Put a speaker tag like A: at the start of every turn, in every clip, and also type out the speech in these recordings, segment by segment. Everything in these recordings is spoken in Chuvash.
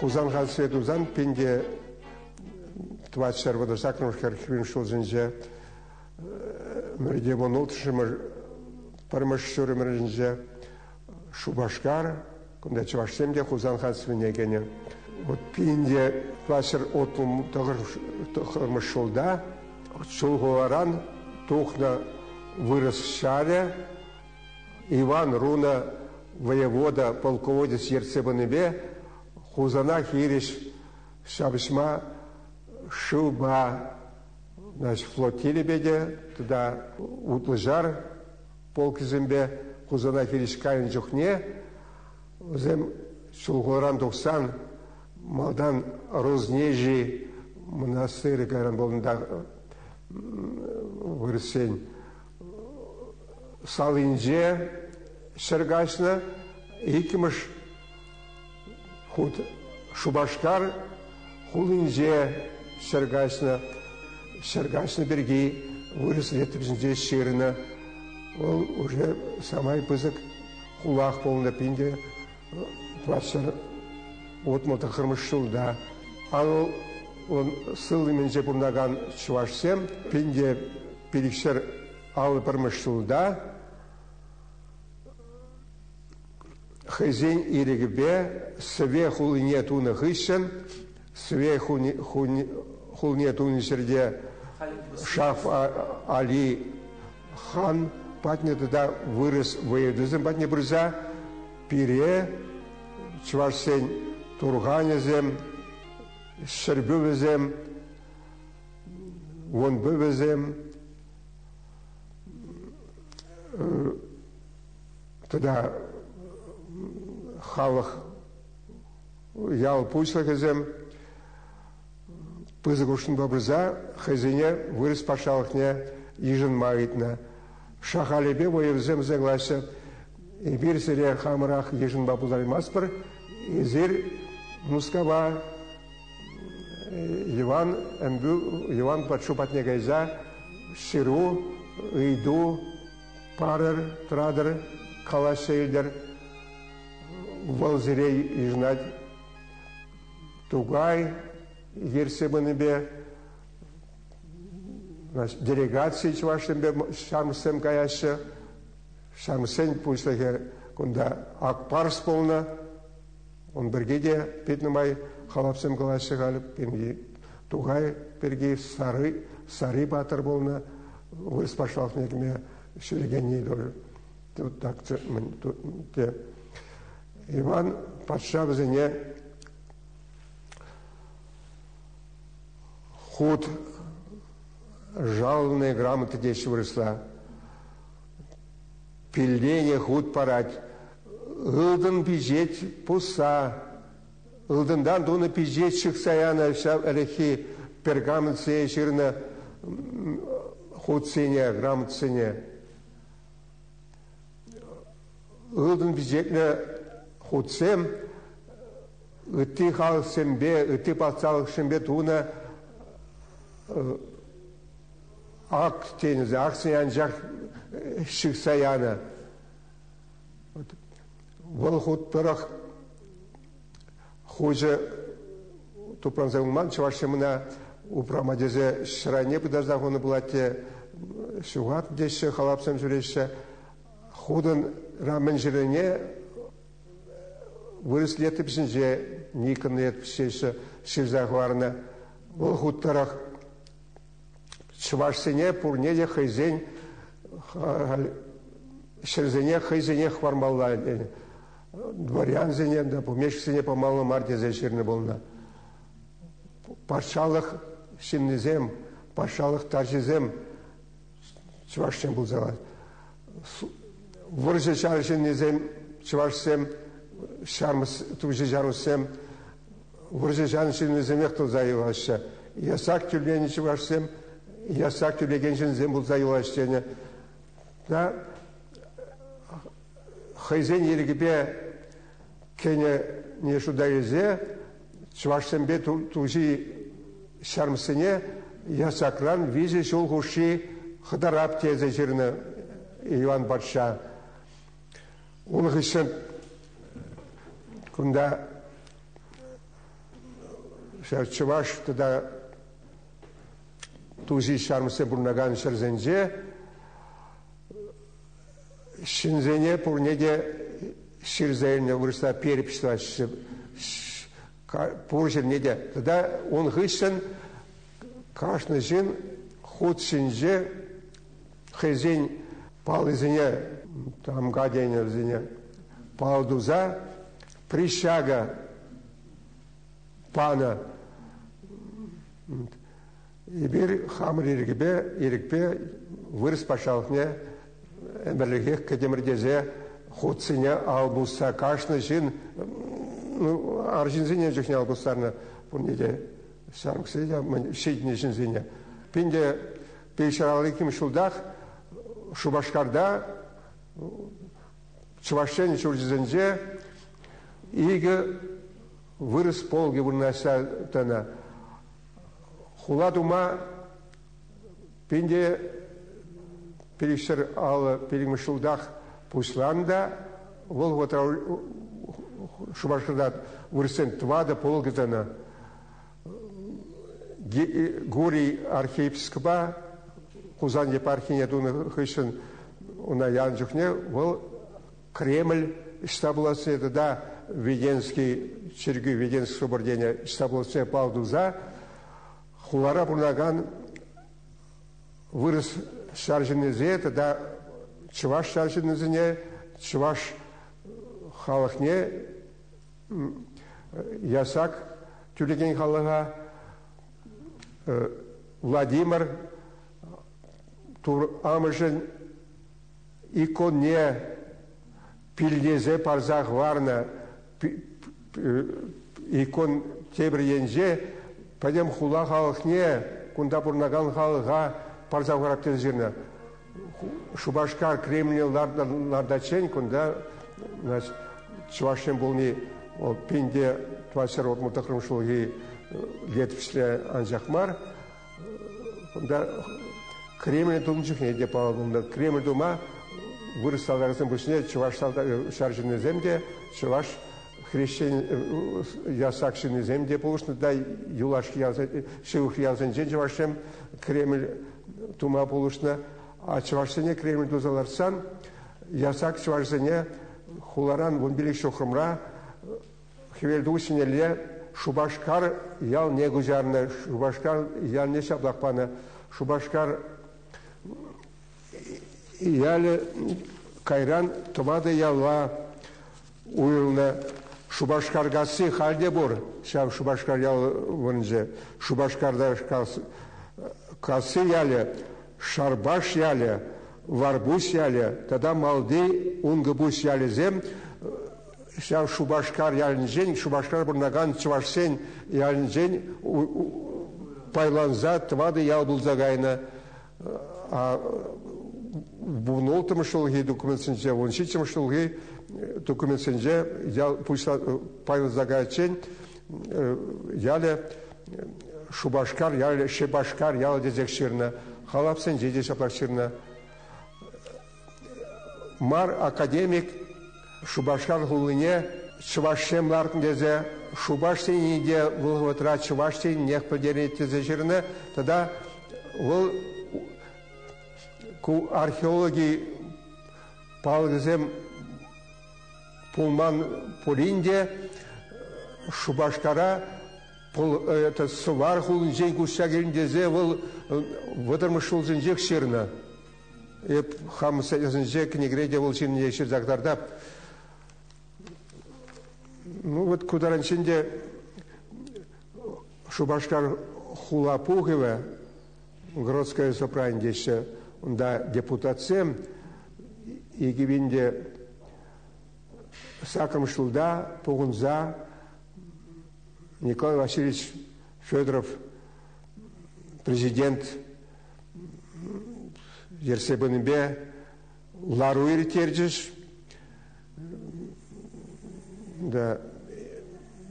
A: Хусан ханстве тусан 1438 хӗрхӗрмӗш ҫулсенче ӗмӗрте вунулттӑмӗш пӗрмӗш ҫур ӗмӗрӗнче Шупашкар, кунта чӑвашсем те Хусан ханствине кӗнӗ. Вот 1469 ҫулта Чулхуларан тухнӑ вырӑс ҫарӗ Иван Руна воевода полководец ертсе пынипе Хусана хирӗҫ ҫапӑҫма шывпа значит, флотилипе те тата утлӑ ҫар полкӗсемпе Хусана хирӗҫ кайнӑ чухне вӗсем Чулхуларан тухсан малтан Рознежи мӑнастырӗ кайран пулнӑ вырӑссен салинче 100 каҫнӑ, иккӗмӗш хут Шупашкар хулинче 100 каҫнӑ. 100 каҫнӑ пирки вырӑс летописӗнче ҫырнӑ. Вӑл уже самай пысӑк хулах пулнӑ 1469 ҫулта. Атӑл сылӑмӗнче пурӑнакан чӑвашсем 1551 ҫулта хӑйсен ирӗкӗпе Сӗве хулине тунӑ хыҫҫӑн Сӗве хулине тунӑ ҫӗрте Шаф Али хан патне тата вырӑс воеводисем патне пырса пире чӑвашсен турханӗсем, ҫӗрпӳвӗсем, вунпӳвӗсем тата халӑх ял пуҫлӑхӗсем пысӑк ушкӑнпа пырса хӑйсене вырӑс патшалӑхне йышӑнма ыйтнӑ. Шахалӗпе воевсем согласен. Эпир сире хамӑрах йышӑнма пултараймастпӑр. Эсир Мускава Иван ӗмпӳ Иван патшу патне кайса ҫыру, ыйту парӑр, тӑратӑр, калаҫса илтӗр. Вӑл сире йышӑнать. Тукай ертсе пынипе делегаци чӑвашсемпе ҫамрӑксем каяҫҫӗ. Ҫамрӑксен пуҫлӑхӗ кунта Акпарс пулнӑ. Ун пирки те пит нумай халапсем калаҫҫӗ халь. Тукай пирки Сары, Сари паттӑр пулнӑ. Вырӑс патшалӑхне кӗме ҫӳрекенни тоже. Так те. Иван патша вӗсене хут жалованные грамоты теҫҫӗ вырӑсла. Пилленӗ хут парать. Ылтӑн пичет пусса, ылтӑнтан тунӑ пичет ҫыхса янӑ ҫав ӗлӗкхи пергаментсене ҫырнӑ хутсене, грамотсене. Ылтӑн пичетлӗ хутсем ытти халӑхсемпе, ытти патшалӑхсемпе тунӑ акт тенӗ, акцие анчах ҫыхса янӑ. Вӑл хут тӑрӑх хучӗ тупранса юлман, чӑвашсем ӑна упрама тесе ҫӗр айне пытарса хунӑ пулать те ҫухат теҫҫӗ, халапсем ҫӳреҫҫӗ. Хутӑн мӗн ҫырнине вырӑс летописӗнче Никон летописӗ ҫырса хӑварнӑ. Вӑл хут тӑрӑх чӑвашсене пурне те хӑйсен ҫӗрсене хӑйсене хӑвармалла тенӗ. Дворянсене, помещиксене памалла мар тесе ҫырнӑ пулнӑ. Патшалӑх ҫыннисем, патшалӑх тарҫисем чӑвашсем пулса вӑрҫӑ ҫар ҫыннисем, чӑвашсем, ҫармӑс, туҫи ҫармӑссем вӑрҫӑ ҫар ҫыннисемех туса юлаҫҫӗ. Ясак тӳленӗ чӑвашсем, ясак тӳлекен ҫынсем пулса юлаҫҫӗ тенӗ. Та хӑйсен ирӗкӗпе кӗнӗ шута илсе чӑвашсемпе туҫи ҫармӑссене ясакран 3 ҫул хушши хӑтарап тесе ҫырнӑ Иван патша. Ун хыҫҫӑн кунта. Ҫав чӑваш тата туҫи ҫармӑссем пурӑнакан ҫӗрсенче ҫынсене пурне те ҫырса илнӗ, вырӑсла перепись тӑваҫҫӗ пур ҫӗрне те. Тата ун хыҫҫӑн кашни ҫын хут ҫинче хӑйсен паллисене, тамка тенӗ вӗсене, паллӑ туса присяга панӑ. Эпир хамӑр ирӗкпе, ирӗкпе вырӑс патшалӑхне ӗмӗрлӗхех кӗтӗмӗр тесе хутсене ал пусса кашни ҫын, ну, арҫынсене чухне ал пустарнӑ, пурне те ҫамрӑксене те, ҫитӗннӗ ҫынсене. Пинте 552 ҫултах Шупашкарта чӑвашсен ҫурчӗсенче икӗ вырӑс полкӗ вырнаҫса тӑнӑ. Хула тума пинте 555 ҫултах пуҫланӑ та вӑл вӑхӑтра Шупашкарта вырӑссен тӑватӑ полкӗ тӑнӑ. Гурий архиепископа Хусан епархине тунӑ хыҫҫӑн ӑна янӑ чухне вӑл Кремль ӑҫта пуласси тата Веденский чиркӳ, Веденский собор тенӗ ӑҫта пуласси паллӑ туса хулара пурӑнакан вырӑс ҫар ҫыннисене тата чӑваш ҫар ҫыннисене, чӑваш халӑхне ясак тӳлекен халӑха Владимир Тур амӑшӗн иконне пиллесе парса хӑварнӑ икон тепӗр енче пӗтӗм хула халӑхне, кунта пурӑнакан халӑха парса хӑварать тесе ҫырнӑ. Шупашкар Кремле лартаччен кунта чӑвашсем пулни вӑл пинте 469 ҫулхи летопиҫре анчах мар. Кунта Кремль тунӑ чухне те паллӑ пулнӑ. Кремль тума вырӑс салтакӗсем пуҫне чӑваш ҫар ҫыннисем те, чӑваш хресчен ясак ҫыннисем те пулӑшнӑ та юлашки ялсен, ҫывӑх ялсенчен чӑвашсем Кремль тума пулӑшнӑ. А чӑвашсене Кремль туса лартсан ясак чӑвашсене хуларан 15 ҫухрӑмра хӗвелтухӑҫнелле Шупашкар ялне куҫарнӑ. Шупашкар ялне ҫаплах панӑ. Шупашкар ялӗ кайран тӑватӑ яла уйрӑлнӑ. Шупашкаркасси халь те пур ҫав Шупашкар ял вырӑнӗнче. Шупашкарта касси ялӗ, Шарпаш ялӗ, Варпуҫ ялӗ тата Малти Ункӑпуҫ ялӗсем ҫав Шупашкар ялӗнчен, Шупашкар пурӑнакан чӑвашсен ялӗнчен пайланса тӑватӑ ял пулса кайнӑ. Вун улттӑмӗш ҫулхи документсенче, 17-мӗш ҫулхи документсенче ял пайланса кайиччен ялӗ Шупашкар ялӗ, Шепашкар ялӗ тесех ҫырнӑ. Халапсенче те ҫаплах ҫырнӑ. Мар академик Шупашкар хулине чӑвашсем лартнӑ тесе Шупаш тени те вӑл вӑхӑтра чӑваш тенинех пӗлтерет тесе ҫырнӑ. Тата вӑл ку археологи палӑкӗсем пулман пулин те Шупашкара Сӑвар хулинчен куҫса килнӗ тесе вӑл вӑтӑрмӗш ҫулсенчех ҫырнӑ. Эп хам статьясенче кӗнекере те вӑл ҫыннине ҫырса кӑтартап. Ну вот ку таранччен те Шупашкар хула пухӑвӗ, городское собрание теҫҫӗ, унта депутатсем 2008 ҫулта пухӑнса Николай Васильевич Федоров президент ертсе пынипе лару ирттерчӗҫ. Да,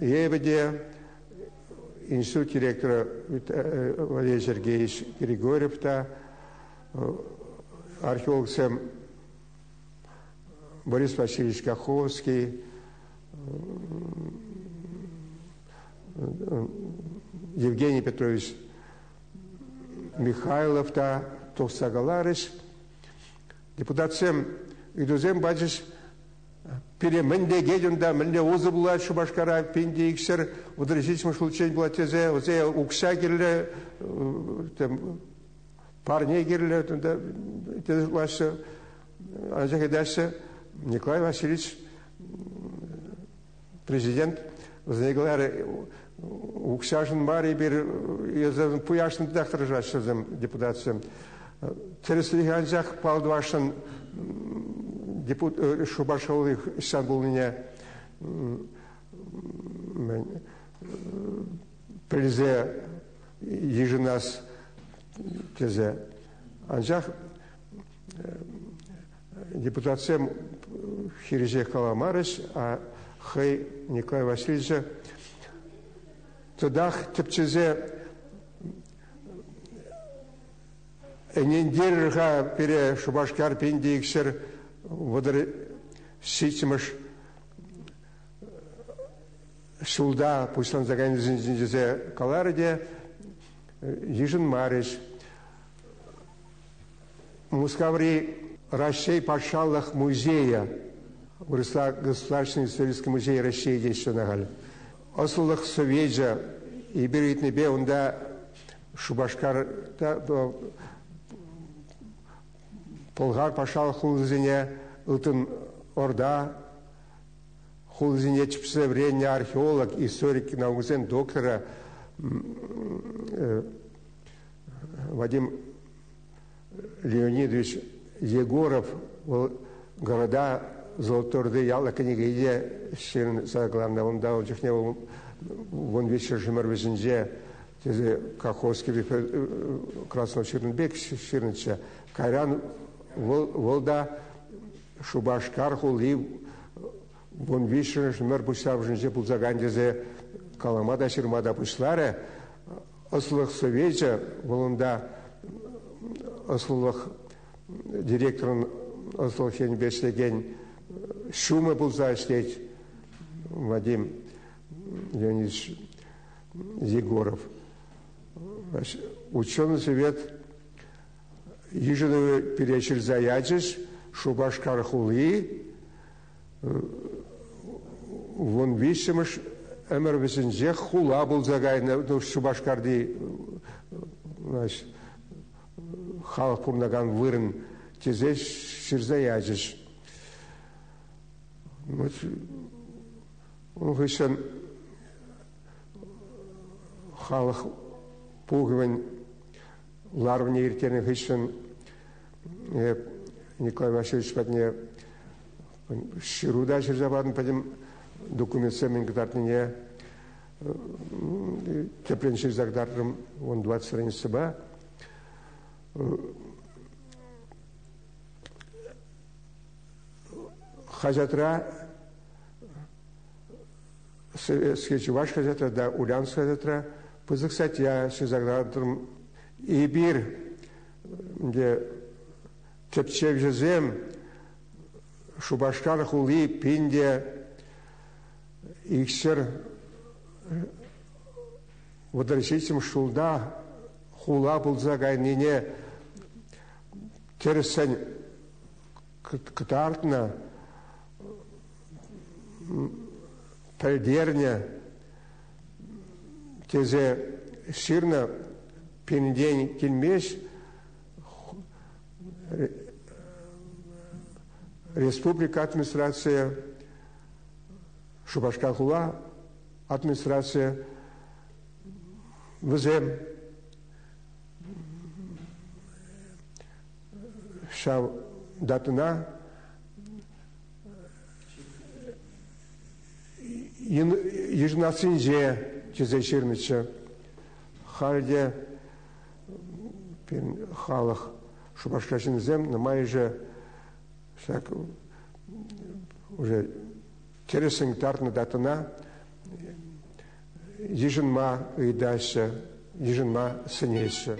A: эпӗ те институт директорӗ Валерий Сергеевич Григорьев та, археологсем Борис Васильевич Каховский, Евгений Петрович Михайлов та тухса каларӗҫ. Депутатсем ыйтусем пачӗҫ. Пире мӗн лекет унта, мӗнле усӑ пулать Шупашкара 1237 ҫулччен пулать тесе, вӗсене укҫа кирлӗ, парне кирлӗ тесе шутлаҫҫӗ. Анчах ыйтаҫҫӗ, Николай Васильевич президент вӗсене каларӗ, укҫашӑн мар эпир, пуяшӑн татах тӑрӑшаҫҫӗ вӗсем, депутатсем. Тӗрӗслӗхе анчах палӑртасшӑн Шупашкарти ҫав пулнине пӗлсе йышӑнас тесе. Анчах депутатсем хирӗҫех каламарӗҫ, а хӑй Николай Васильевича тӑтах тӗпчесе ӗнентерӗр-ха пире Шупашкар 1237 ҫулта пуҫланса кайнисенчен тесе каларӗ те йышӑнмарӗҫ. Мускаври Раҫҫей патшалӑх музейӗ, вырӑсла Государственный исторический музей России теҫҫӗ ӑна халь. Ӑслӑлӑх совечӗ эпир ыйтнипе унта Шупашкарта Пӑлхар патшалӑх хулисене Ылтӑн Орда хулисене чӗпсе вӗреннӗ археолог, историк наукӑсен докторӗ Вадим Леонидович Егоров вӑл города Золотой яллӑ кӗнекене ҫырса кӑларнӑ. Унта ун чухне вӑл 13-мӗш вӗҫӗнче тесе Каховский Краснов ҫырнӑ пек ҫырнӑччӗ. Кайран вӑл та Шупашкар хули 13-мӗш ӗмӗр пуҫламӑшӗнче пулса кайнӑ тесе калама та ҫырма та пуҫларӗ. Ӑслӑлӑх совечӗ вӑл унта ӑслӑлӑх директорӑн ӑслӑлӑх енӗпе ӗҫлекен ҫумӗ пулса ӗҫлет Вадим Леонидович Егоров. Ученый совет йышӑнӑвӗ пире ҫырса ячӗҫ. Шупашкар хули 13-мӗш ӗмӗр вӗҫӗнчех хула пулса кайнӑ Шупашкарти халӑх пурӑнакан вырӑн тесе ҫырса ячӗҫ. Ун хыҫҫӑн халӑх пухӑвӗн ларӑвне ирттернӗ хыҫҫӑн Николай Васильевич патне ҫыру та ҫырса патӑм, пӗтӗм документсем мӗн кӑтартнине тӗплӗн ҫырса кӑтартрӑм, 14 страницӑпа. Хаҫатра Советский чӑваш хаҫатра та, Ульяновск хаҫатра пысӑк статья ҫырса кӑтартрӑм. Эпир ӗнтӗ тӗпчевҫӗсем Шупашкар хули 1237 ҫулта хула пулса кайнине тӗрӗссӗн кӑтартнӑ, пӗлтернӗ тесе ҫырнӑ пирӗнтен килмест. Республика администрацийӗ, Шупашкар хула администрацийӗ вӗсем ҫав датӑна йышӑнассинче тесе ҫырнӑччӗ. Халь те пирӗн халӑх Шупашкар ҫыннисем нумайӑшӗ ҫак уже тӗрӗссӗн кӑтартнӑ датӑна йышӑнма ыйтаҫҫӗ, йышӑнма сӗнеҫҫӗ.